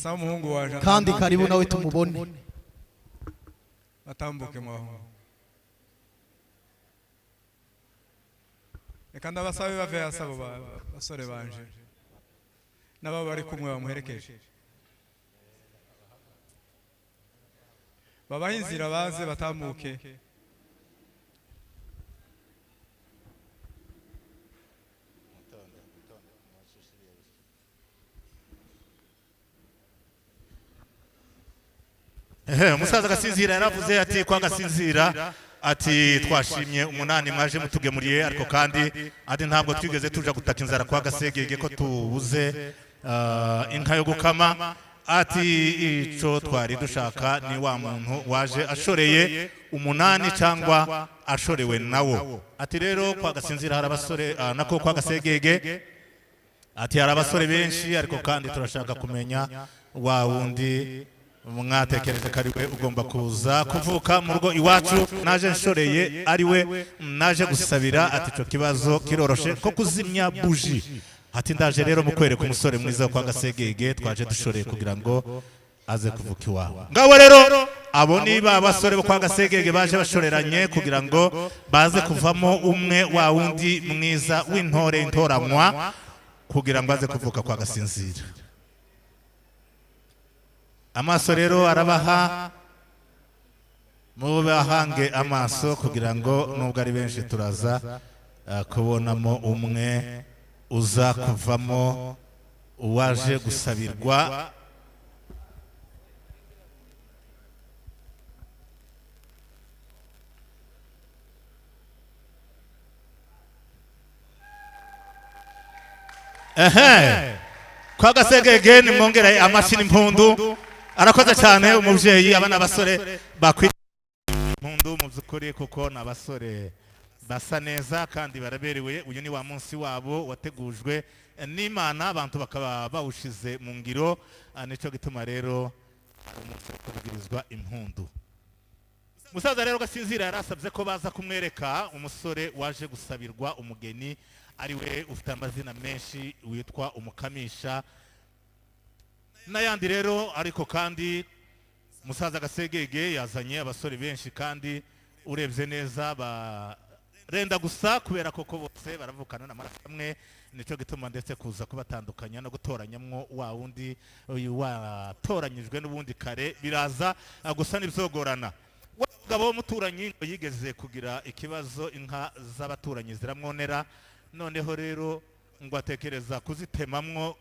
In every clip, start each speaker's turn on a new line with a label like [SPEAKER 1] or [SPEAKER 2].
[SPEAKER 1] Ndasaba umuhungu waje
[SPEAKER 2] Kandi
[SPEAKER 1] atambuke.
[SPEAKER 2] karibu nawe tumubone.
[SPEAKER 1] Batambuke mu bahungu. Reka ndabasabe bave hasi abo basore banje n'abo bari kumwe bamuherekeje, babahe inzira baze batambuke.
[SPEAKER 3] Ehe, umusaza Gasinzira yaravuze ati kwa Gasinzira, ati twashimye umunani mwaje mutugemuriye, ariko kandi ati ntabwo twigeze tuja gutaka inzara kwa Gasegege ko tubuze inka yo gukama. Ati ico twari dushaka ni wa muntu waje ashoreye umunani cyangwa ashorewe nawo. Ati rero kwa Gasinzira hari abasore, nako kwa Gasegege, ati hari abasore benshi, ariko kandi turashaka kumenya wa wundi mwatekereje ko ari we ugomba kuza kuvuka mu rugo iwacu, naje nshoreye ari we naje gusabira. Ati ico kibazo kiroroshe ko kuzimya buji. Ati ndaje rero mukwereka umusore mwiza wo kwa Gasegege twaje dushoreye kugira ngo aze kuvuka iwawe. Ngabo rero abo ni ba basore bo kwa Gasegege baje bashoreranye kugira ngo baze kuvamo umwe wa wundi mwiza w'intore intoranywa kugira ngo aze kuvuka kwa Gasinzira. Amaso rero arabaha, mubahange amaso kugira ngo nubwo ari benshi turaza kubonamo umwe uza kuvamo uwaje gusabirwa. Ehe, kwa Gasegege nimwongere amashyi n'impundu. Arakoze cyane umubyeyi. Aba ni abasore bakwiriye impundu mu by'ukuri, kuko ni abasore basa neza kandi baraberewe. Uyu ni wa munsi wabo wategujwe n'Imana, abantu bakaba bawushize mu ngiro. Nicyo gituma rero ari umunsi wo kuvugirizwa impundu. Musaza rero Gasinzira yarasabye ko baza kumwereka umusore waje gusabirwa umugeni, ari we ufite amazina menshi witwa Umukamisha n'ayandi rero. Ariko kandi musaza Gasegege yazanye abasore benshi, kandi urebye neza barenda gusa, kubera koko bose baravukana n'amaraso amwe. Nicyo gituma ndetse kuza kubatandukanya no gutoranyamwo wa wundi uyu watoranyijwe n'ubundi kare biraza gusa n'ibyogorana. Wa mugabo w'umuturanyi ngo yigeze kugira ikibazo, inka z'abaturanyi ziramwonera. Noneho rero ngo atekereza kuzitemamwo,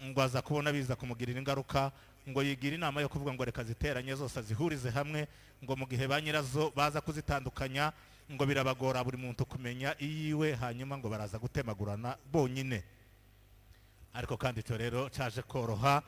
[SPEAKER 3] ngo aza kubona biza kumugirira ingaruka, ngo yigira inama yo kuvuga ngo reka ziteranye zose azihurize hamwe, ngo mu gihe ba nyirazo baza kuzitandukanya ngo birabagora buri muntu kumenya iyiwe, hanyuma ngo baraza gutemagurana bonyine. Ariko kandi icyo rero cyaje koroha,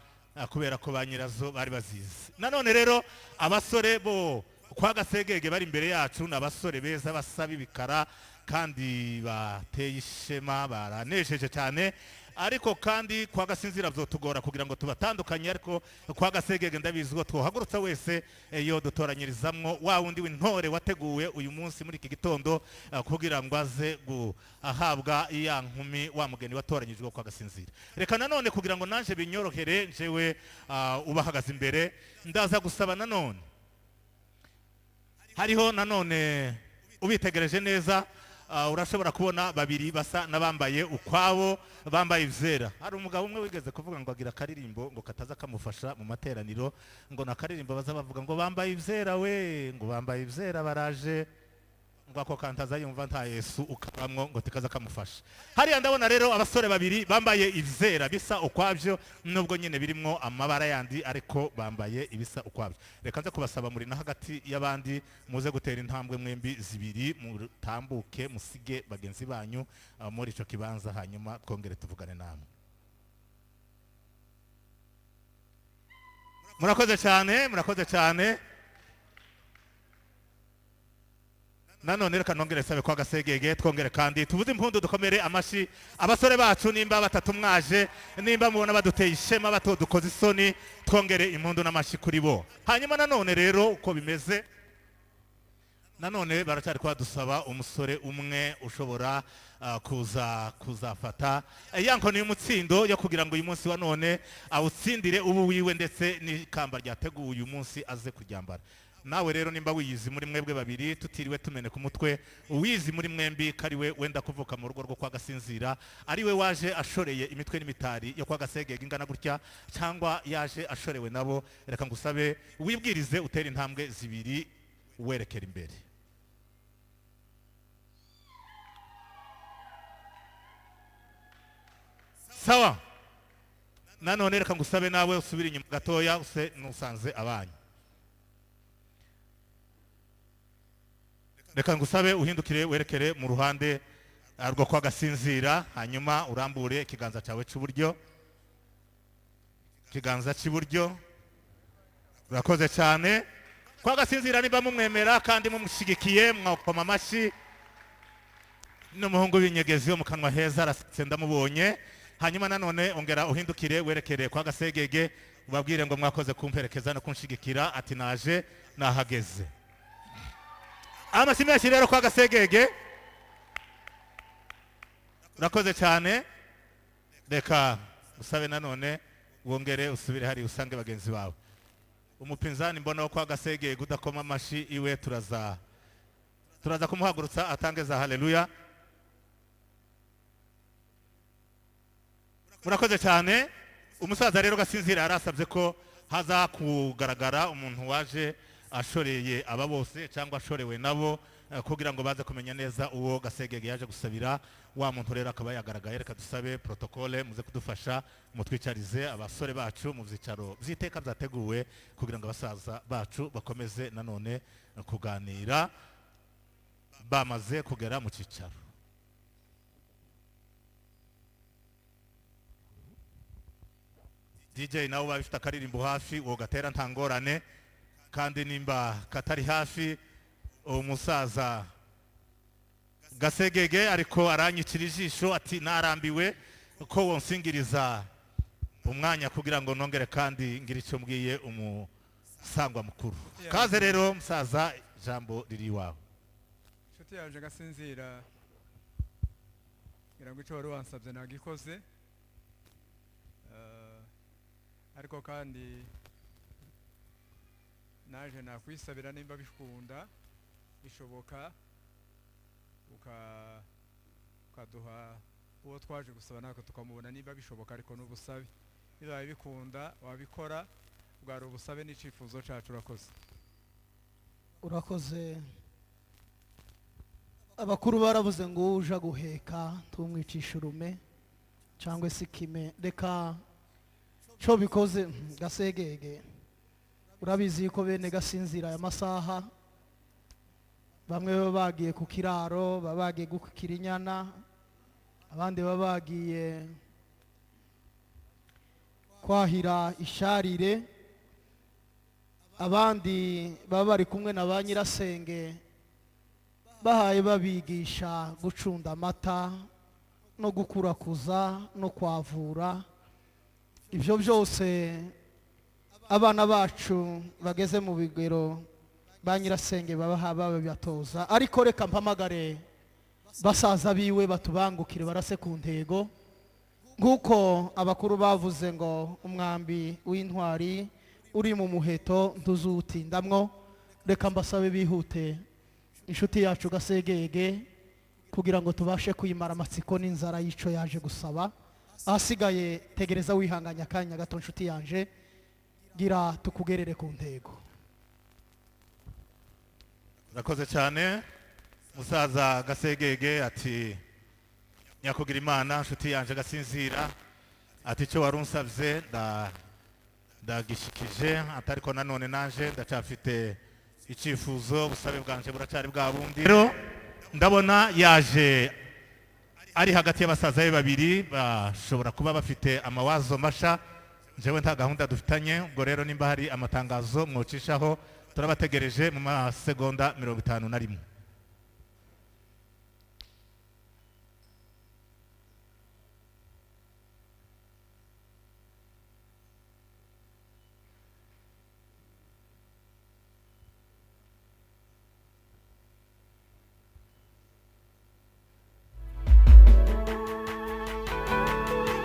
[SPEAKER 3] kubera ko ba nyirazo bari bazizi. Nanone rero abasore bo kwa Gasegege bari imbere yacu ni abasore beza basa b'ibikara kandi bateye ishema, baranejeje cyane. Ariko kandi kwa Gasinzira byotugora kugira ngo tubatandukanye, ariko kwa Gasegege ndabizi ko twohagurutsa wese yo dutoranyirizamwo wa wundi w'intore wateguwe uyu munsi muri iki gitondo, kugira ngo aze guhabwa ya nkumi, wa mugeni watoranyijwe kwa Gasinzira. Reka nanone kugira ngo nanje binyorohere, njewe ubahagaze imbere, ndaza gusaba nanone hariho nanone ubitegereje neza, urashobora kubona babiri basa n'abambaye ukwabo, bambaye ibyera. Hari umugabo umwe wigeze kuvuga ngo agira akaririmbo ngo kataza kamufasha mu materaniro, ngo ni akaririmbo baza bavuga ngo bambaye ibyera we, ngo bambaye ibyera baraje, ngo ako kantaza yumva nta Yesu ukabamwo, ngo tikaza kamufasha. Hariya ndabona rero abasore babiri bambaye ibyera bisa ukwabyo, nubwo nyine birimwo amabara yandi, ariko bambaye ibisa ukwabyo. Reka nze kubasaba muri na hagati y'abandi muze gutera intambwe mwembi zibiri, mutambuke musige bagenzi banyu muri ico kibanza, hanyuma twongere tuvugane namwe. Murakoze cyane, murakoze cyane. Nanone reka nongere sabe kwa Gasegege, twongere kandi tuvuze impundu, dukomere amashi abasore bacu. Nimba batatu mwaje, nimba mubona baduteye ishema, batodukoze isoni, twongere impundu n'amashi kuri bo. Hanyuma nanone rero uko bimeze, Nanone baracyari kwadusaba umusore umwe ushobora kuza kuzafata ya nkoni y'umutsindo yo kugira ngo uyu munsi wa none awutsindire ubu wiwe, ndetse n'ikamba ryateguwe uyu munsi aze kuryambara. Nawe rero nimba wiyizi muri mwebwe babiri, tutiriwe tumeneka umutwe, uwizi muri mwembi ko ari we wenda kuvuka mu rugo rwo kwa Gasinzira, ari we waje ashoreye imitwe n'imitari yo kwa Gasegege ingana gutya, cyangwa yaje ashorewe nabo, reka ngusabe wibwirize utere intambwe zibiri werekera imbere. Sawa, nanone reka ngusabe nawe usubire inyuma gatoya use nusanze abanyu. Reka ngusabe uhindukire werekere mu ruhande rwo kwa Gasinzira, hanyuma urambure ikiganza cyawe cy'iburyo, ikiganza cy'iburyo. Urakoze cyane. Kwa Gasinzira niba mumwemera kandi mumushyigikiye mwakoma amashyi. N'umuhungu w'inyegezi wo mu kanwa heza arasetse ndamubonye. Hanyuma nanone ongera uhindukire werekere kwa Gasegege, ubabwire ngo mwakoze kumperekeza no kunshigikira, ati naje nahageze. Amashyi menshi rero kwa Gasegege. Urakoze cyane. Reka usabe nanone wongere usubire hari usange bagenzi bawe. Umupinzani mbona wo kwa Gasegege udakoma amashyi iwe, turaza kumuhagurutsa atange za haleluya. Murakoze cyane. Umusaza rero Gasinzira yarasabye ko haza kugaragara umuntu waje ashoreye aba bose cyangwa ashorewe nabo, kugira ngo baze kumenya neza uwo Gasegege yaje gusabira. Wa muntu rero akaba yagaragaye. Reka dusabe protocole muze kudufasha mutwicarize abasore bacu mu byicaro by'iteka byateguwe kugira ngo abasaza bacu bakomeze nanone kuganira bamaze kugera mu cyicaro. DJ nawe bafite akaririmbo hafi wogatera nta ngorane, kandi nimba katari hafi umusaza Gasegege ariko aranyicira ijisho ati narambiwe ko wonsingiriza umwanya kugira ngo nongere kandi ngira icyo mbwiye umusangwa mukuru. Kaze rero musaza, ijambo riri iwawe.
[SPEAKER 1] Inshuti yaje Gasinzira, ngira ngo icyo wari wansabye nagikoze, ariko kandi naje nakwisabira nimba bikunda bishoboka ukaduha uwo twaje gusaba natwe tukamubona nimba bishoboka, ariko n'ubusabe niba bikunda wabikora, bwari ubusabe n'icyifuzo cyacu. Urakoze.
[SPEAKER 2] Urakoze. Abakuru baravuze ngo uja guheka ntumwicisha urume cyangwa se ikime. Reka cyo bikoze Gasegege, urabizi yuko bene Gasinzira aya masaha bamwe baba bagiye ku kiraro, baba bagiye gukira inyana, abandi baba bagiye kwahira isharire, abandi baba bari kumwe na ba nyirasenge bahaye babigisha gucunda amata no gukurakuza no kwavura. Ibyo byose abana bacu bageze mu bigero ba nyirasenge babaha babibatoza. Ariko reka mpamagare basaza biwe batubangukire barase ku ntego, nk'uko abakuru bavuze ngo umwambi w'intwari uri mu muheto ntuzuwutindamwo. Reka mbasabe bihute inshuti yacu Gasegege kugira ngo tubashe kuyimara amatsiko n'inzara y'ico yaje gusaba. Ahasigaye tegereza wihanganya akanya gato nshuti yanje, gira tukugerere ku ntego.
[SPEAKER 3] Urakoze cyane musaza Gasegege ati nyakugira Imana nshuti yanje Gasinzira, ati icyo warunsabye ndagishikije, atariko nanone naje ndacyafite icyifuzo, ubusabe bwanje buracyari bwa bundi. Rero ndabona yaje ari hagati y'abasaza be babiri bashobora kuba bafite amawazo masha. Njyewe nta gahunda dufitanye, ubwo rero nimba hari amatangazo mwocishaho turabategereje mu masegonda 51.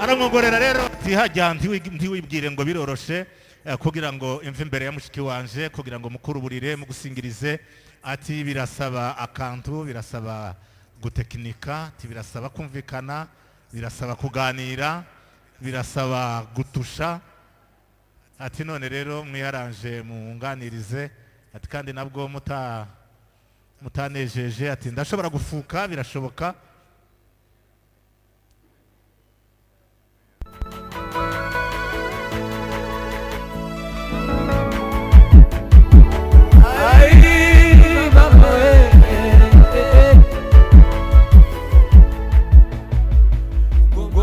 [SPEAKER 3] Aramwongorera rero ati hajya ntiwibwire ngo biroroshe, kugira ngo imve imbere ya mushiki wanje, kugira ngo mukuruburire mugusingirize, ati birasaba akantu, birasaba gutekinika, ati birasaba kumvikana, birasaba kuganira, birasaba gutusha, ati none rero mwiharanje munganirize, ati kandi nabwo mutanejeje, ati ndashobora gufuka, birashoboka.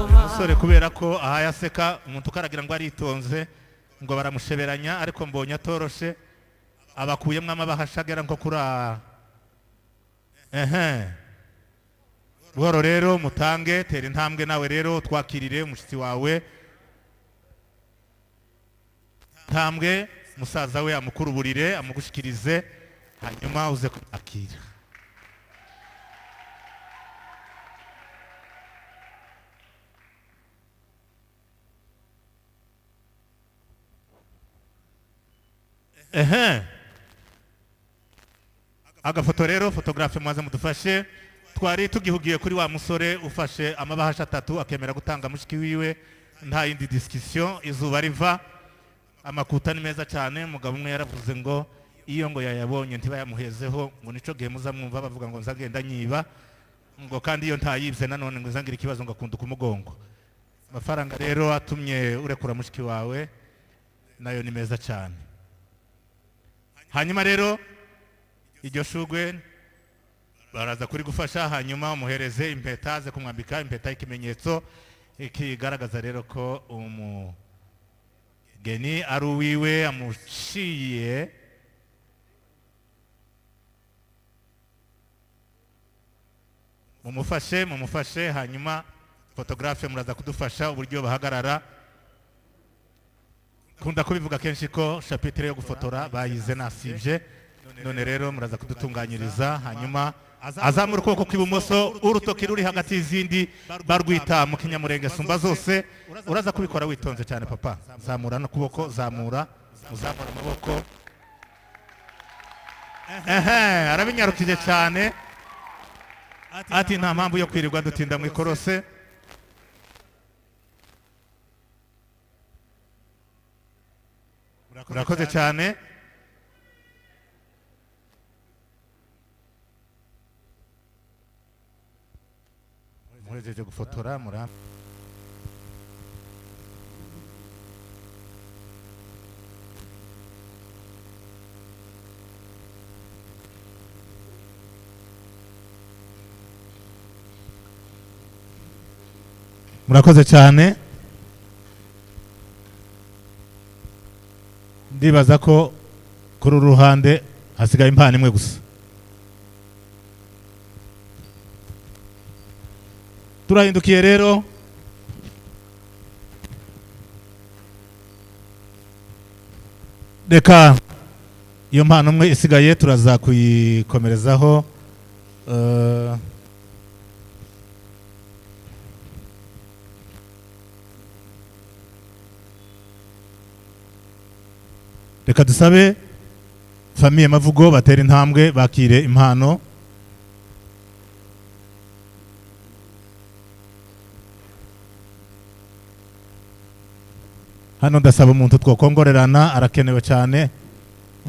[SPEAKER 3] Umusore kubera ko ahaye aseka umuntu ukaragira ngo aritonze ngo baramusheberanya, ariko mbonye atoroshe, abakuyemo amabahasha agera nko kuri ehe. Buhoro rero mutange, tera intambwe nawe rero twakirire umushyitsi wawe, ntambwe musaza we amukuruburire amugushikirize, hanyuma uze kumwakira. Ehe. Agafoto rero photographe mwaze mudufashe. Twari tugihugiye kuri wa musore ufashe amabahasha atatu akemera gutanga mushiki wiwe, nta yindi discussion, izuba riva. Amakuta ni meza cyane, umugabo umwe yaravuze ngo iyo ngo yayabonye ntibayamuhezeho, ngo nico gihe muzamwumva bavuga ngo nzagenda nyiba, ngo kandi iyo ntayibye nanone ngo nzangira ikibazo ngo akunda kumugongo. Amafaranga rero atumye urekura mushiki wawe nayo ni meza cyane. Hanyuma rero iryo shugwe baraza kuri gufasha, hanyuma umuhereze impeta, aze kumwambika impeta y'ikimenyetso ikigaragaza rero ko umugeni ari uwiwe, amuciye mumufashe, mumufashe. Hanyuma photographe muraza kudufasha uburyo bahagarara. Kunda kubivuga kenshi ko chapitre yo gufotora bayize nasibye, none rero muraza kudutunganyiriza. Hanyuma azamura ukuboko kw'ibumoso, urutoki ruri hagati y'izindi barwita mu Kinyamurenge sumba zose. Uraza kubikora witonze cyane papa, zamura n'ukuboko, zamura, uzamura amaboko. Ehe, arabinyarukije cyane, ati nta mpamvu yo kwirirwa dutinda mu ikorose. Urakoze cyane. Muhejeje gufotora mura murakoze cyane. Ndibaza ko kuri uru ruhande hasigaye impano imwe gusa. Turahindukiye rero reka iyo mpano imwe isigaye turaza kuyikomerezaho. Reka dusabe famille Mavugo batera intambwe bakire impano. Hano ndasaba umuntu twokongorerana, arakenewe cyane,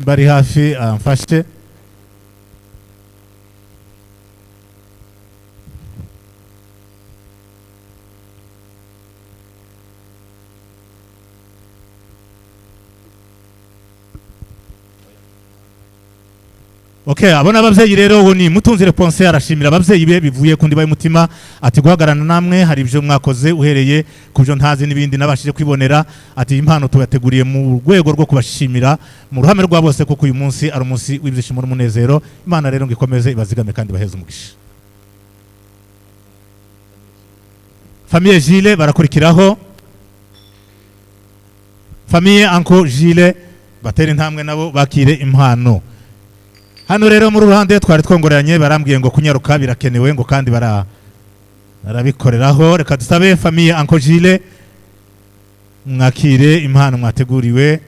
[SPEAKER 3] bari hafi amfashe. Okay, abona abavyeyi rero uwo ni Mutunzi Reponse arashimira abavyeyi be bivuye ku ndiba y'umutima, ati guhagarana namwe hari ibyo mwakoze uhereye ku byo ntazi n'ibindi nabashije kwibonera, ati impano tubateguriye mu rwego rwo kubashimira mu ruhame rwa bose, kuko uyu munsi ari umunsi w'ibyishimo n'umunezero. Imana rero ngo ikomeze ibazigame kandi baheze umugisha. Famille Gilles barakurikiraho, Famille Anko Gilles batera intambwe nabo bakire impano. Hano rero muri ruhande twari twongoreranye, barambwiye ngo kunyaruka birakenewe, ngo kandi Arabikoreraho. Reka dusabe famille Uncle Gilles, mwakire impano mwateguriwe.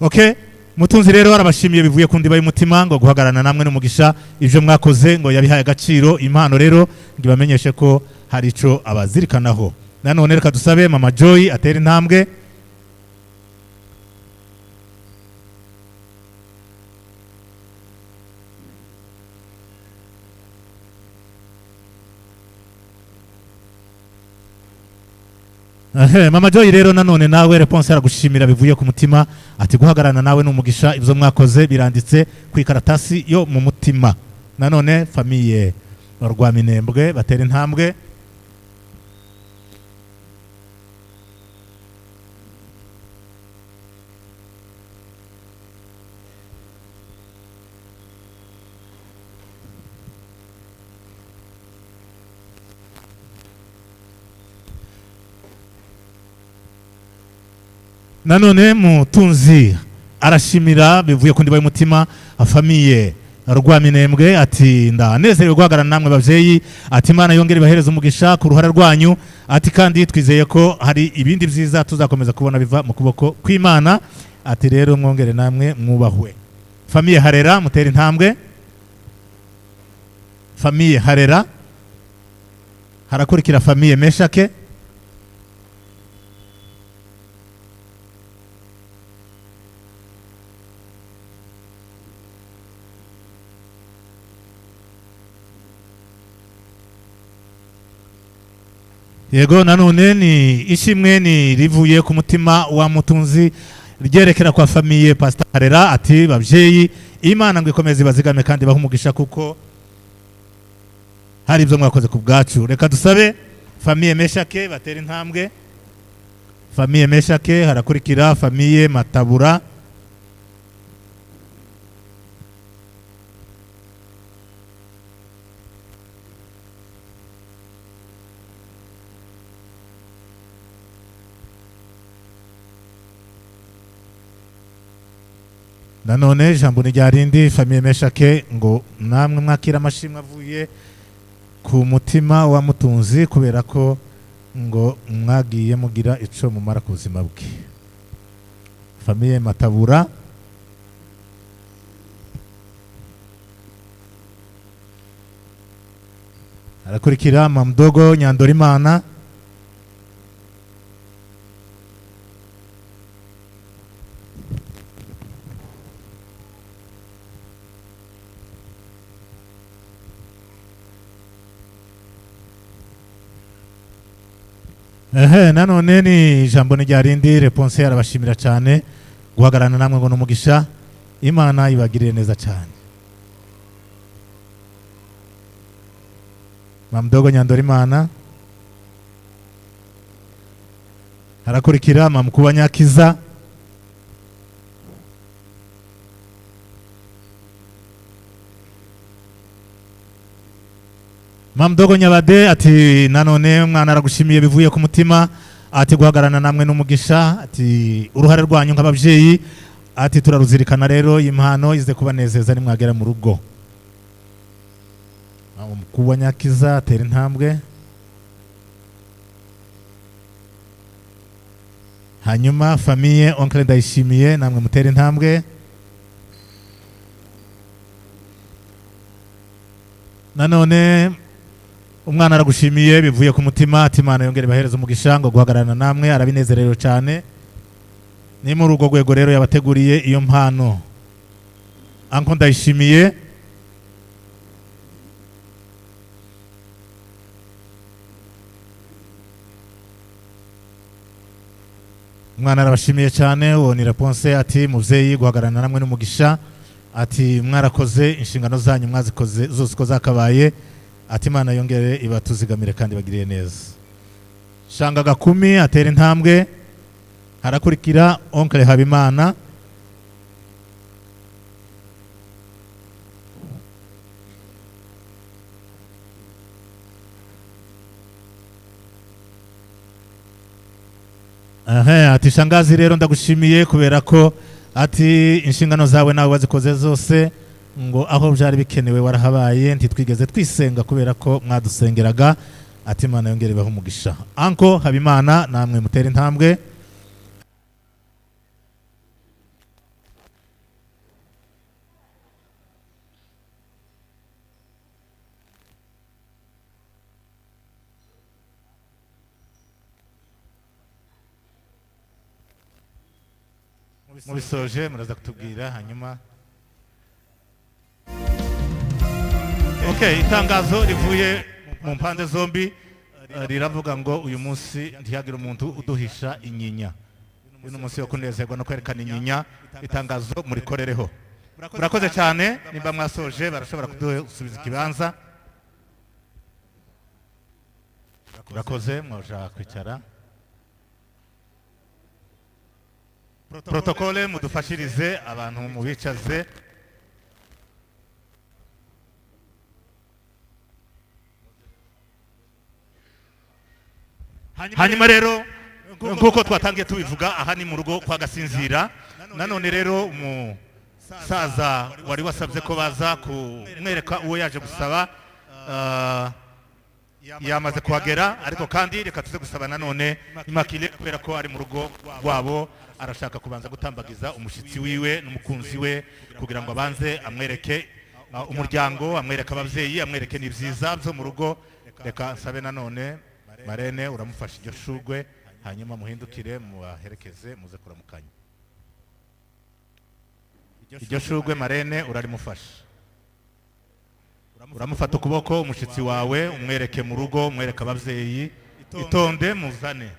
[SPEAKER 3] Okay, Mutunzi rero arabashimiye bivuye ku ndiba y'umutima, ngo guhagararana namwe n'umugisha, ibyo mwakoze ngo yabihaye agaciro. Impano rero ngo ibamenyeshe ko hari ico abazirikanaho. Nanone reka dusabe Mama Joy atera intambwe. Ehe, Mama Joy rero nanone nawe réponse aragushimira bivuye ku mutima, ati guhagararana nawe n'umugisha, ibyo mwakoze biranditse ku ikaratasi yo mu mutima. Nanone famille Rwaminembwe batera intambwe. Nanone Mutunzi arashimira bivuye ku ndiba y'umutima famille Rwaminembwe, ati ndanezerewe guhagarara namwe bavyeyi, ati Imana yongere ibahereze umugisha ku ruhare rwanyu, ati kandi twizeye ko hari ibindi byiza tuzakomeza kubona biva mu kuboko kw'Imana, ati rero mwongere namwe mwubahwe. Famille Harera mutera intambwe. Famille Harera, harakurikira famille Meshake. Yego, nanone ni ishimwe ni rivuye ku mutima wa Mutunzi ryerekera kwa famille Pastor Harera, ati babyeyi Imana ngo ikomeze ibazigame kandi bahe umugisha kuko hari ibyo mwakoze ku bwacu. Reka dusabe famille Meshake batera intambwe. Famille Meshake, harakurikira famille Matabura. Nanone ijambo ni rya rindi, famille Meshake ngo namwe mwakira amashimwe avuye ku mutima wa Mutunzi kubera ko ngo mwagiye mugira ico mumara ku buzima bwe. Famille Matabura. Arakurikira Mamdogo Nyandorimana. Ehe, nanone ni ijambo ni rya rindi, réponse arabashimira cyane guhagararana namwe ngo n'umugisha, Imana ibagirire neza cyane. Mamdogo Nyandorimana, harakurikira Mamkuba Nyakiza. Mamdogo Nyabade ati nanone umwana aragushimiye bivuye ku mutima, ati guhagararana namwe n'umugisha, ati uruhare rwanyu nk'ababyeyi ati turaruzirikana, rero impano ize kubanezeza nimwagera mu rugo. Mamkuba Nyakiza atera intambwe. Hanyuma famille Oncle Ndayishimiye namwe mutera intambwe. Nanone umwana aragushimiye bivuye ku mutima, ati Imana yongere ibahereze umugisha ngo guhagararana namwe arabinezerewe cyane. Ni muri urwo rwego rero yabateguriye iyo mpano. Uncle Ndayishimiye. Umwana arabashimiye cyane, uwo ni réponse, ati muvyeyi guhagararana namwe n'umugisha, ati mwarakoze inshingano zanyu mwazikoze zose uko zakabaye, ati Imana yongere ibatuzigamire kandi bagiriye neza. Shanga Gakumi atera intambwe, harakurikira Oncle Habimana. Aha, ati shangazi rero ndagushimiye kubera ko Ati inshingano zawe nawe wazikoze zose, ngo aho byari bikenewe warahabaye, ntitwigeze twisenga kubera ko mwadusengeraga. Ati Imana yongere ibahe umugisha. Uncle Habimana, namwe mutere intambwe. Mubisoje muraza kutubwira hanyuma. Okay, itangazo rivuye mu mpande zombi riravuga ngo uyu munsi ntihagire umuntu uduhisha inyinya. Uyu ni umunsi wo kunezerwa no kwerekana inyinya. Itangazo murikorereho. Murakoze cyane. Nimba mwasoje barashobora kudusubiza ikibanza. Murakoze, mwaja kwicara. Protokole, mudufashirize abantu mubicaze. Hanyuma rero, nk'uko twatangiye tubivuga, aha ni mu rugo kwa Gasinzira. Nanone rero umusaza wari wasabye ko baza kumwereka uwo yaje gusaba yamaze kuhagera, ariko kandi reka tuze gusaba nanone Immaculée, kubera ko ari mu rugo rwabo, arashaka kubanza gutambagiza umushyitsi wiwe n'umukunzi we kugira ngo abanze amwereke umuryango, amwereke ababyeyi, amwereke n'ibyiza byo mu rugo. Reka nsabe nanone marraine, uramufasha iryo shugwe, hanyuma muhindukire mubaherekeze muze kuramukanya. Iryo shugwe marraine urarimufasha, uramufata ukuboko umushyitsi wawe, umwereke mu rugo, umwereke ababyeyi. Itonde muzane.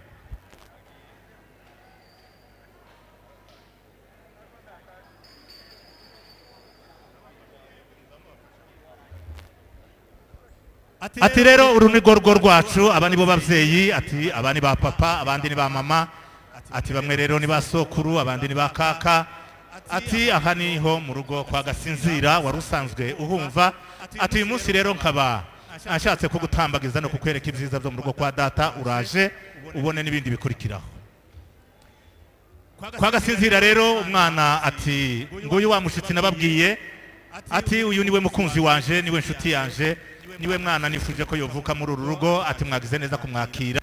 [SPEAKER 3] Ati rero uru ni rwo rwacu, aba ni bo babyeyi, ati aba ni ba papa, abandi ni ba mama, ati bamwe rero ni ba sokuru, abandi ni ba kaka. Ati aha niho mu rugo kwa Gasinzira wari usanzwe uhumva. Ati uyu munsi rero nkaba ashatse kugutambagiza no kukwereka ibyiza byo mu rugo kwa data, uraje ubone n'ibindi bikurikiraho. Kwa Gasinzira rero umwana ati nguyu wa mushyitsi nababwiye, ati uyu niwe mukunzi wanje, niwe nshuti yanje, niwe mwana nifuje ko yovuka muri uru rugo. Ati mwagize neza kumwakira.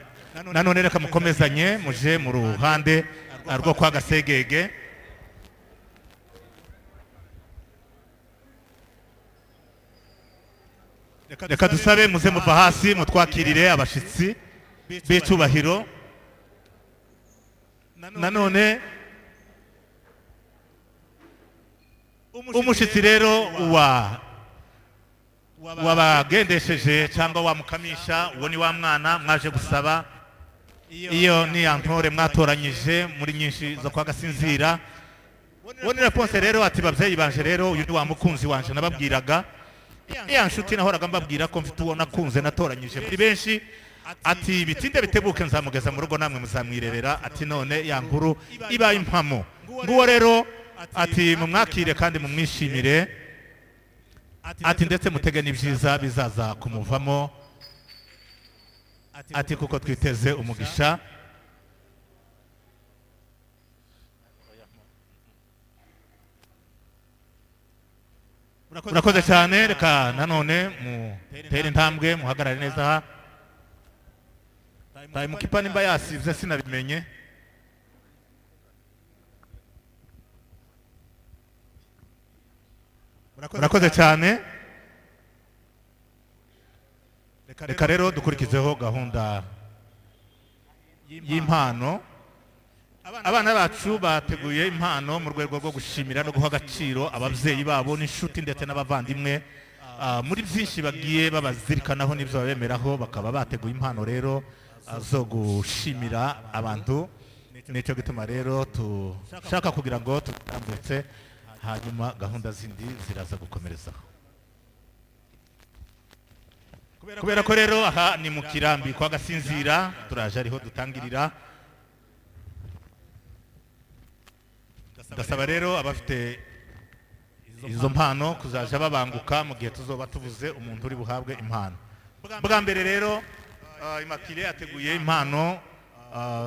[SPEAKER 3] Nanone reka mukomezanye muje mu ruhande rwo kwa Gasegege. Reka dusabe muze muva hasi mutwakirire abashitsi b'icubahiro. Nanone umushitsi rero wa wabagendesheje cyangwa wamukamisha, uwo ni wa mwana mwaje gusaba, iyo ni ya ntore mwatoranyije muri nyinshi zo kwa Gasinzira. Uwo ni réponse rero. Ati babyeyi banje rero, uyu ni wa mukunzi wanje nababwiraga, ya nshuti nahoraga mbabwira ko mfite uwo nakunze natoranyije muri benshi. Ati bitinde bitebuke nzamugeza mu rugo, namwe muzamwirebera. Ati none ya nkuru ibaye impamo. Nguwo rero, ati mumwakire kandi mumwishimire, ati ndetse mutege n'ibyiza bizaza kumuvamo, ati kuko twiteze umugisha. Urakoze cyane. Reka nanone mutere intambwe muhagarare neza aha. Tayimukipa nimba yasivye sinabimenye. Murakoze cyane. Reka rero dukurikizeho gahunda y'impano. Abana bacu bateguye impano mu rwego rwo gushimira no guha agaciro ababyeyi babo n'inshuti ndetse n'abavandimwe muri byinshi bagiye babazirikanaho n'ibyo babemeraho, bakaba bateguye impano rero zo gushimira abantu. Nicyo gituma rero dushaka kugira ngo tutambutse, hanyuma gahunda zindi ziraza gukomerezaho. Kubera ko rero aha ni mu kirambi kwa Gasinzira, turaje ariho dutangirira. Ndasaba rero abafite izo mpano kuzaja babanguka mu gihe tuzoba tuvuze umuntu uri buhabwe impano. Bwa mbere rero Immaculée ateguye impano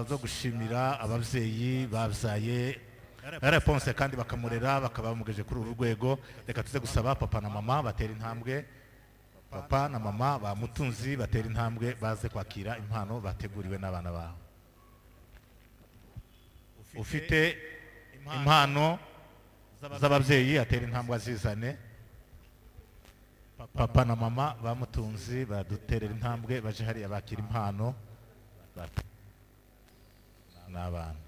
[SPEAKER 3] zo gushimira ababyeyi babyaye Reponse kandi bakamurera, bakaba bamugejeje kuri uru rwego. Reka tuze gusaba papa na mama batera intambwe, papa na mama ba Mutunzi batera intambwe baze kwakira impano bateguriwe n'abana babo. Ufite impano z'ababyeyi atera intambwe azizane. Papa na mama ba Mutunzi baduterera intambwe baje hariya bakira impano n'abana.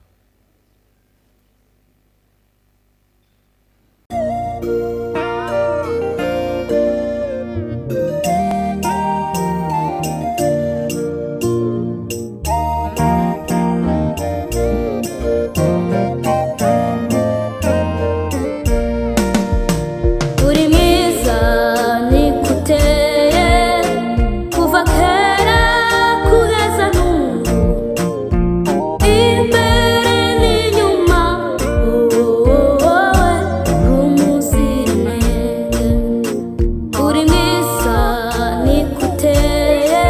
[SPEAKER 4] Uri mwiza niko uteye kuva kera kugeza n'ubu, imbere n'inyuma wowe uri umuziranenge. Uri mwiza niko uteye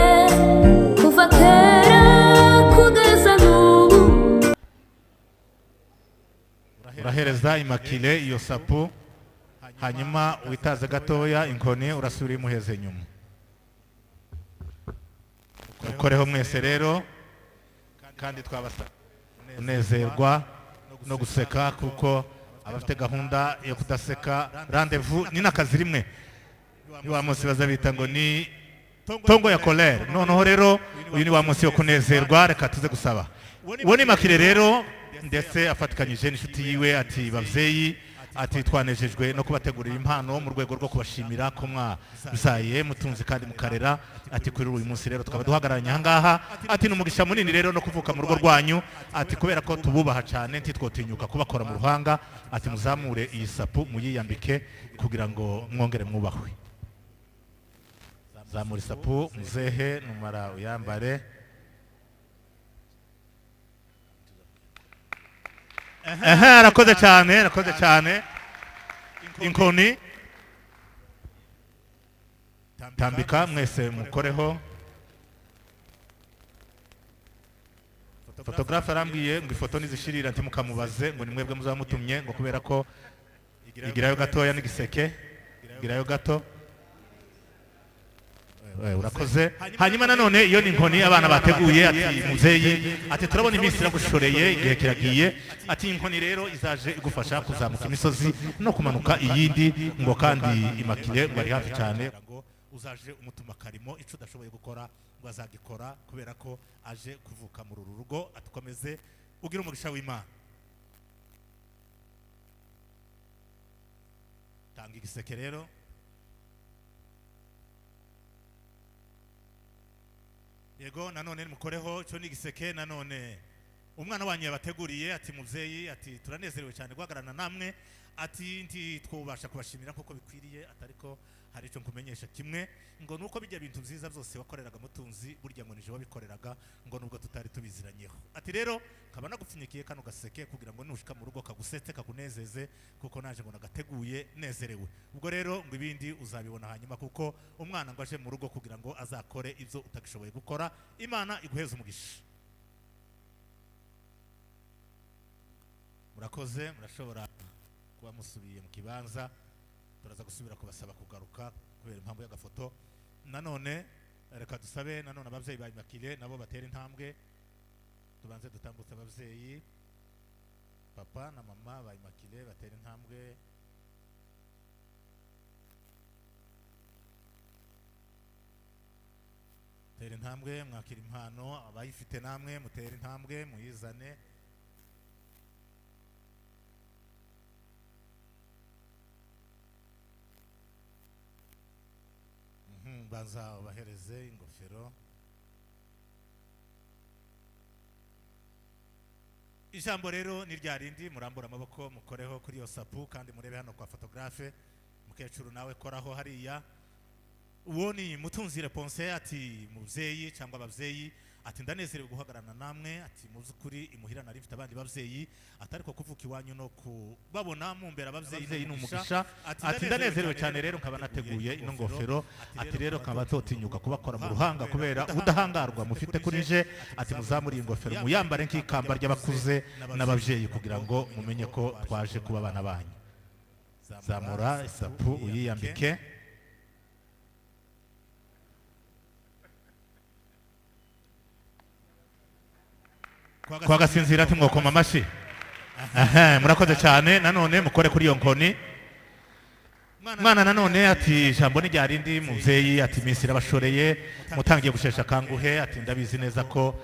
[SPEAKER 4] kuva kera kugeza n'ubu.
[SPEAKER 3] Urahereza Imakile iyo sapu, hanyuma witaze gatoya inkoni, urasubira imuheze inyuma. Mukoreho mwese rero, kandi twabasa kunezerwa no guseka, kuko abafite gahunda yo kudaseka rendez-vous ni n'akazi rimwe ni wa munsi baza bita ngo ni tongo ya colère. Noneho rero uyu ni wa munsi wo kunezerwa. Reka tuze gusaba uwo ni Makire rero, ndetse afatikanyije n'inshuti yiwe, ati babyeyi, ati twanejejwe no kubategurira impano mu rwego rwo kubashimira ko mwabyaye Mutunzi kandi mukarera. Ati kuri uyu munsi rero tukaba duhagararanye aha ngaha. Ati ni umugisha munini rero no kuvuka mu rugo rwanyu. Ati kubera ko tububaha cyane ntitwotinyuka kubakora mu ruhanga. Ati muzamure iyi sapu muyiyambike kugira ngo mwongere mwubahwe. Zamura isapu muzehe, numara uyambare. Ehe, arakoze cyane, arakoze cyane. Inkoni tambika mwese mukoreho. Photographe arambwiye ngo ifoto nizishirira ntimukamubaze ngo ni mwebwe muzamutumye, ngo kubera ko igirayo gatoya n'igiseke, igirayo gato. Urakoze. Hanyuma nanone iyo ni inkoni abana bateguye. Ati muzeyi, ati turabona iminsi iragushoreye, igihe kiragiye. Ati inkoni rero izaje igufasha kuzamuka imisozi no kumanuka iyindi, ngo kandi Imakire ngo ari hafi cyane, ngo uzaje umutuma karimo ico udashoboye gukora ngo azagikora, kubera ko aje kuvuka muri uru rugo. Atukomeze ugira umugisha w'Imana. Tanga igiseke rero. Yego, nanone mukoreho. Cyo ni igiseke nanone umwana wanyu yabateguriye. Ati mubyeyi, ati turanezerewe cyane guhagararana namwe. Ati ntitwubasha kubashimira kuko bikwiriye, atariko hari icyo nkumenyesha kimwe, ngo nuko bijya bintu byiza byose wakoreraga Mutunzi burya ngo nije wabikoreraga, ngo nubwo tutari tubiziranyeho. Ati rero kaba nagupfunyikiye kano gaseke kugira ngo nushika mu rugo kagusetse kakunezeze, kuko naje ngo nagateguye nezerewe. Ubwo rero ngo ibindi uzabibona hanyuma, kuko umwana ngo aje mu rugo kugira ngo azakore ibyo utagishoboye gukora. Imana iguheze umugisha. Murakoze, murashobora kuba musubiye mu kibanza. Turaza gusubira kubasaba kugaruka kubera impamvu y'agafoto. Nanone reka dusabe nanone ababyeyi ba Imakire nabo batera intambwe. Tubanze dutambutse ababyeyi, papa na mama ba Imakire batera intambwe. Tera intambwe mwakira impano, abayifite namwe mutere intambwe muyizane. Banza ubahereze ingofero. Ijambo rero ni rya rindi, murambura amaboko mukoreho kuri iyo sapu, kandi murebe hano kwa photographe. Mukecuru nawe koraho hariya. Uwo ni Mutunzi Reponse. Ati mubyeyi cyangwa ababyeyi, Ati ndanezerewe guhagararana namwe. Ati mu by'ukuri imuhira nari mfite abandi babyeyi, atari ko kuvuka iwanyu no kubabona mumbera ababyeyi ni umugisha. Ati ndanezerewe cyane rero, nkaba nateguye ino ngofero. Ati rero nkaba nzotinyuka kubakora mu ruhanga kubera ubudahangarwa mufite kuri je. Ati muzamure iyi ngofero, muyambare nk'ikamba ry'abakuze n'ababyeyi, kugira ngo mumenye ko twaje kuba abana banyu. Zamura isapu uyiyambike. Kwa Gasinzira, ati mwokoma amashyi. Aha, murakoze cyane. Nanone mukore kuri iyo nkoni. Mwana nanone ati ijambo ni ryarindi, muvyeyi. Ati iminsi irabashoreye, mutangiye gushesha akanguhe. Ati ndabizi neza ko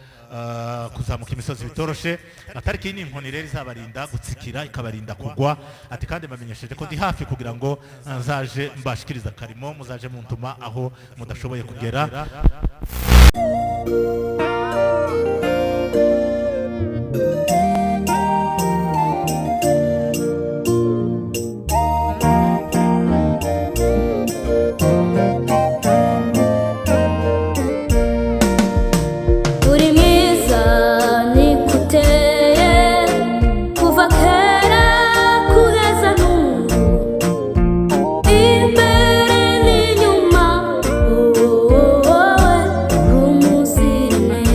[SPEAKER 3] kuzamuka imisozi bitoroshe. Atariki iyi ni inkoni rero izabarinda gutsikira, ikabarinda kugwa. Ati kandi mbamenyesheje ko ndi hafi kugira ngo nzaje mbashikiriza akarimo, muzaje muntuma aho mudashoboye kugera.
[SPEAKER 4] Uri mwiza niko uteye kuva kera kugeza n'ubu, imbere n'inyuma, wowe uri umuziranenge.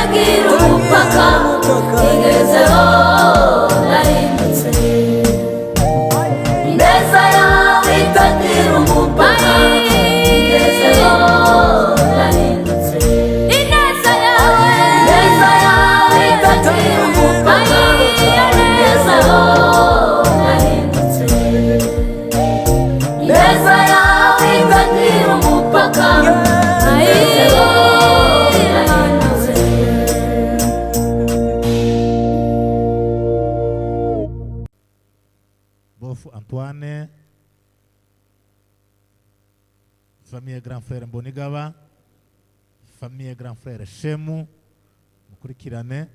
[SPEAKER 4] itagira umupaka, ingezeho nahindutse. Ineza yawe itagira umupaka, ingezeho nahindutse. Ineza yawe, ineza yawe itagira umupaka, ingezeho nahindutse. Ineza yawe itagira umupaka, ingezeho nahindutse.
[SPEAKER 3] Bofu Antoine, famille grand frère Mbonigaba, famille grand frère Shemu, mukurikirane.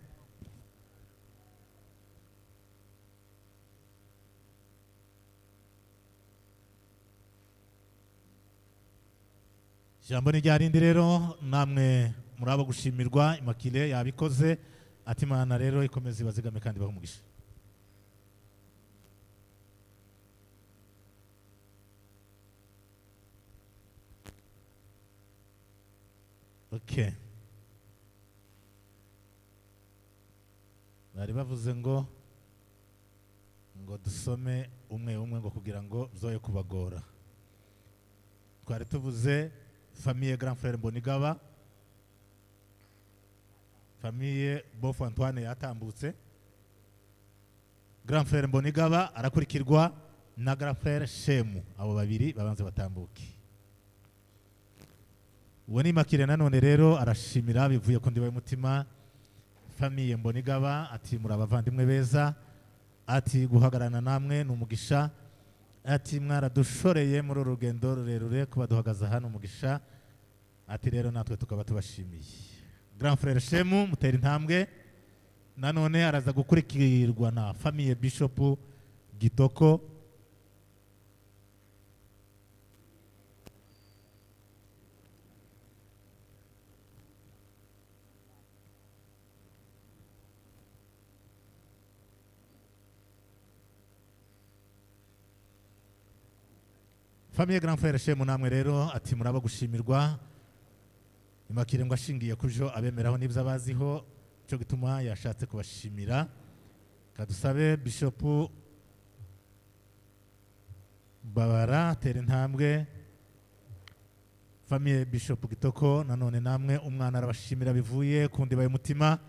[SPEAKER 3] Ijambo ni ryarindi rero, namwe muri abo gushimirwa. Immaculée yabikoze ati Imana rero ikomeze ibazigame kandi ibahe umugisha. Okay. Bari bavuze ngo dusome umwe umwe ngo kugira ngo byoye kubagora. Twari tuvuze famille grand frère Mbonigaba, famille Bofu Antoine yatambutse. Grand frère Mbonigaba arakurikirwa na grand frère Shemu, abo babiri babanze batambuke. Uwo ni Immaculée nanone rero arashimira bivuye ku ndiba y'umutima famille Mbonigaba, ati muri abavandimwe beza, ati guhagararana namwe ni umugisha, ati mwaradushoreye muri uru rugendo rurerure kuba duhagaze hano umugisha, ati rero natwe tukaba tubashimiye. Grand frère Shemu mutera intambwe, nanone araza gukurikirwa na famille Bishop Gitoko. Famille grand frère Shemu namwe rero ati muraba gushimirwa. Immaculée ngo ashingiye ku byo abemeraho n'ibyo abaziho, cyo gituma yashatse kubashimira. Kadusabe Bishop Babara tera intambwe. Famille Bishop Gitoko nanone namwe umwana arabashimira bivuye ku ndiba y'umutima,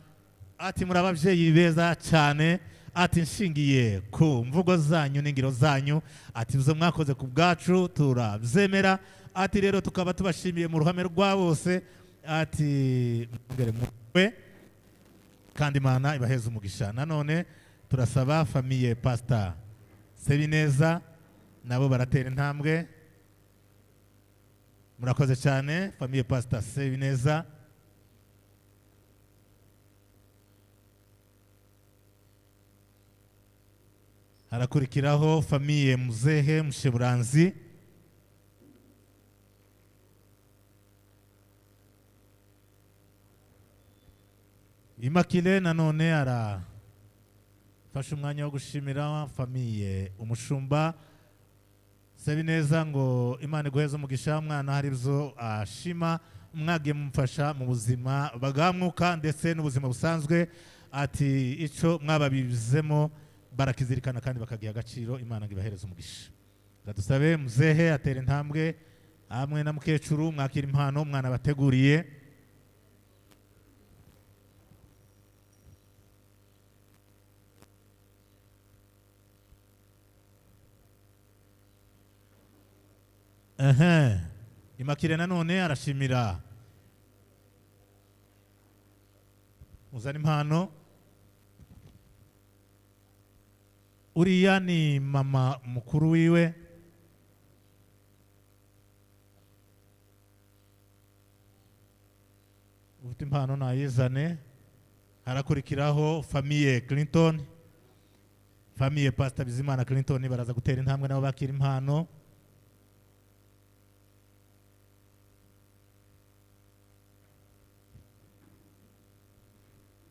[SPEAKER 3] ati muri ababyeyi beza cyane, ati nshingiye ku mvugo zanyu n'ingiro zanyu, ati ibyo mwakoze ku bwacu turabyemera, ati rero tukaba tubashimiye mu ruhame rwa bose, ati mwongere muwe kandi Imana ibaheze umugisha. Nanone turasaba famille Pastor Sebineza nabo baratera intambwe. Murakoze cyane famille Pastor Sebineza. Harakurikiraho famille Muzehe Musheburanzi. Immaculée nanone arafashe umwanya wo gushimira famille Umushumba Sabineza ngo Imana iguheze umugisha, umwana hari ibyo ashima mwagiye mumufasha mu buzima bwa mwuka ndetse n'ubuzima busanzwe, ati icyo mwababizemo barakizirikana kandi bakagiha agaciro, Imana ngo ibahereze umugisha. Dusabe Muzehe atera intambwe hamwe na mukecuru mwakira impano umwana bateguriye. Immaculée nanone arashimira uzana impano. Uriya ni mama mukuru wiwe. Ufite impano nayizane. Harakurikiraho famille Clinton, famille Pastor Bizimana Clinton baraza gutera intambwe nabo bakira impano.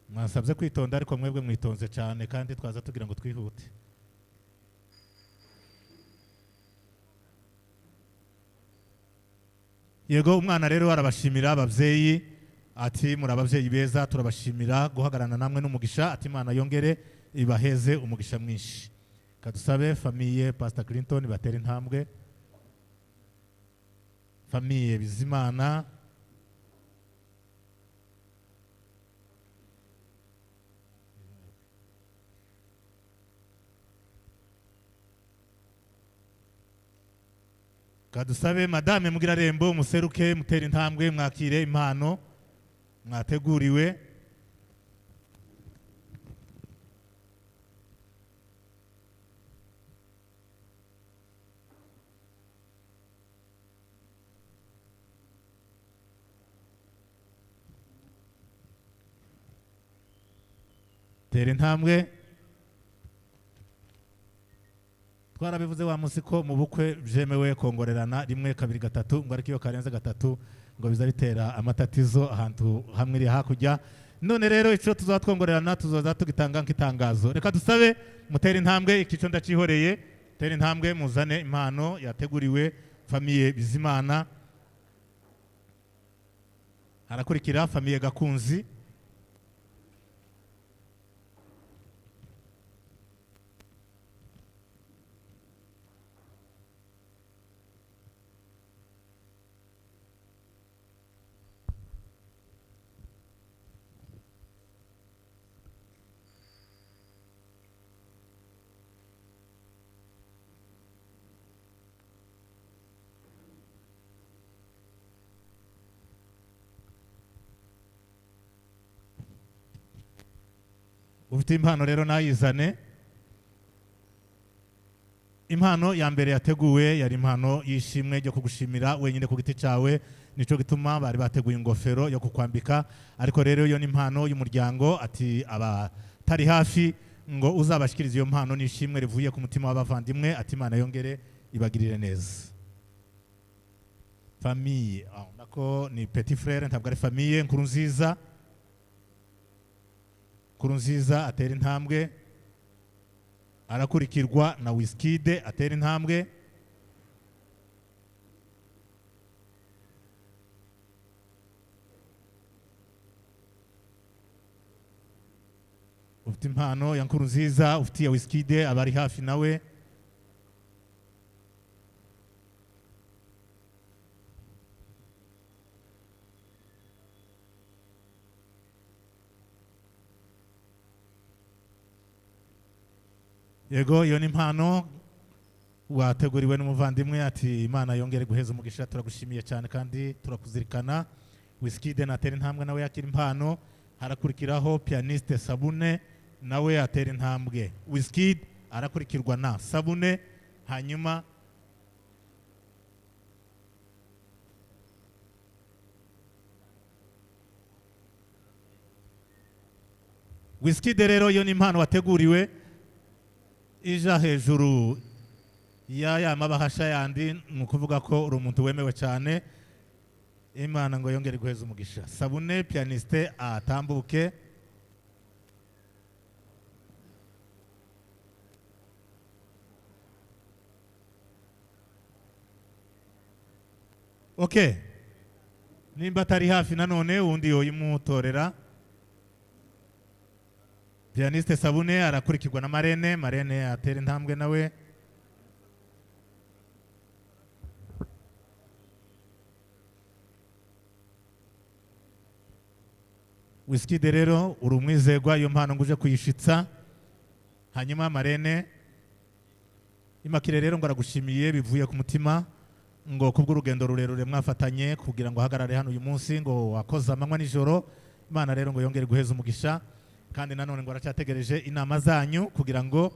[SPEAKER 3] Mwasabye kwitonda ariko mwebwe mwitonze cyane kandi twaza tugira ngo twihute. Yego umwana rero arabashimira ababyeyi, Ati muri ababyeyi beza, turabashimira guhagararana namwe n'umugisha. Ati Imana yongere ibaheze umugisha mwinshi. Kadusabe famille Pastor Clinton batera intambwe, famille Bizimana, kadusabe madame Mugirarembo museruke mutere intambwe mwakire impano mwateguriwe. Tera intambwe. Twarabivuze wa munsi ko mu bukwe byemewe kongorerana rimwe, kabiri, gatatu, ngo ariko iyo karenze gatatu ngo biza bitera amatatizo ahantu hamwe iri hakurya. None rero icyo tuzatwongorerana tuzoza tugitanga nk'itangazo. Reka dusabe mutere intambwe, ikico ndacihoreye. Tere intambwe muzane impano yateguriwe famille Bizimana. Harakurikira famille Gakunzi. Ufite impano rero nayizane. Impano ya mbere yateguwe yari impano y'ishimwe ryo kugushimira wenyine ku giti cyawe, nico gituma bari bateguye ingofero yo kukwambika. Ariko rero iyo ni impano y'umuryango, ati abatari hafi ngo uzabashikirize iyo mpano n'ishimwe rivuye ku mutima w'abavandimwe. Ati Imana yongere ibagirire neza. Famille, nako ni petit frère, ntabwo ari famille. Nkurunziza, Nkurunziza atera intambwe, arakurikirwa na Wizkid atera intambwe. Ufite impano ya Nkurunziza, ufite iya Wizkid, abari hafi nawe. Yego, iyo ni impano wateguriwe n'umuvandimwe. Ati Imana yongere guheza umugisha, turagushimiye cyane kandi turakuzirikana. Wizkid natera intambwe nawe yakira impano. Harakurikiraho pianiste Sabune nawe atera intambwe. Wizkid arakurikirwa na Sabune, hanyuma Wizkid rero iyo ni impano wateguriwe ija hejuru ya mabahasha yandi, ni ukuvuga ko uri umuntu wemewe cyane. Imana ngo yongere guheza umugisha. Sabune pianiste atambuke. Okay, nimba atari hafi nanone undi yoyimutorera. Pianiste Sabune arakurikirwa na Marene. Marene atera intambwe nawe. Wizkid rero uri umwizerwa, iyo mpano nguje kuyishitsa. Hanyuma Marene Imakire rero ngo aragushimiye bivuye ku mutima, ngo kubw'urugendo rurerure mwafatanye kugira ngo ahagarare hano uyu munsi, ngo wakoze amanywa nijoro. Imana rero ngo yongere guheza umugisha, kandi nanone ngo aracyategereje inama zanyu kugira ngo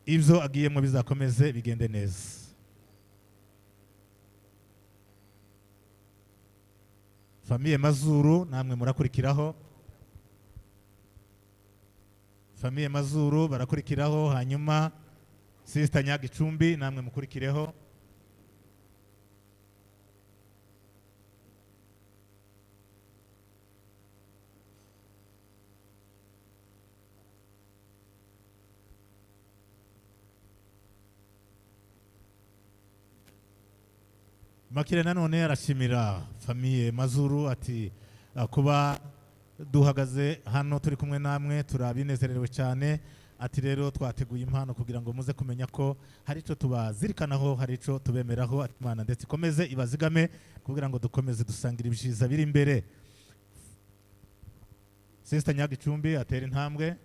[SPEAKER 3] ibyo agiyemo bizakomeze bigende neza. Famille Mazuru namwe murakurikiraho. Famille Mazuru barakurikiraho, hanyuma Sister Nyagicumbi namwe mukurikireho. Makire nanone arashimira famille Mazuru ati kuba duhagaze hano turi kumwe namwe turabinezerewe cyane. Ati rero twateguye impano kugira ngo muze kumenya ko hari icyo tubazirikanaho, hari icyo tubemeraho. Ati Imana ndetse ikomeze ibazigame kugira ngo dukomeze dusangire ibyiza biri imbere. Sister Nyagicumbi atera intambwe.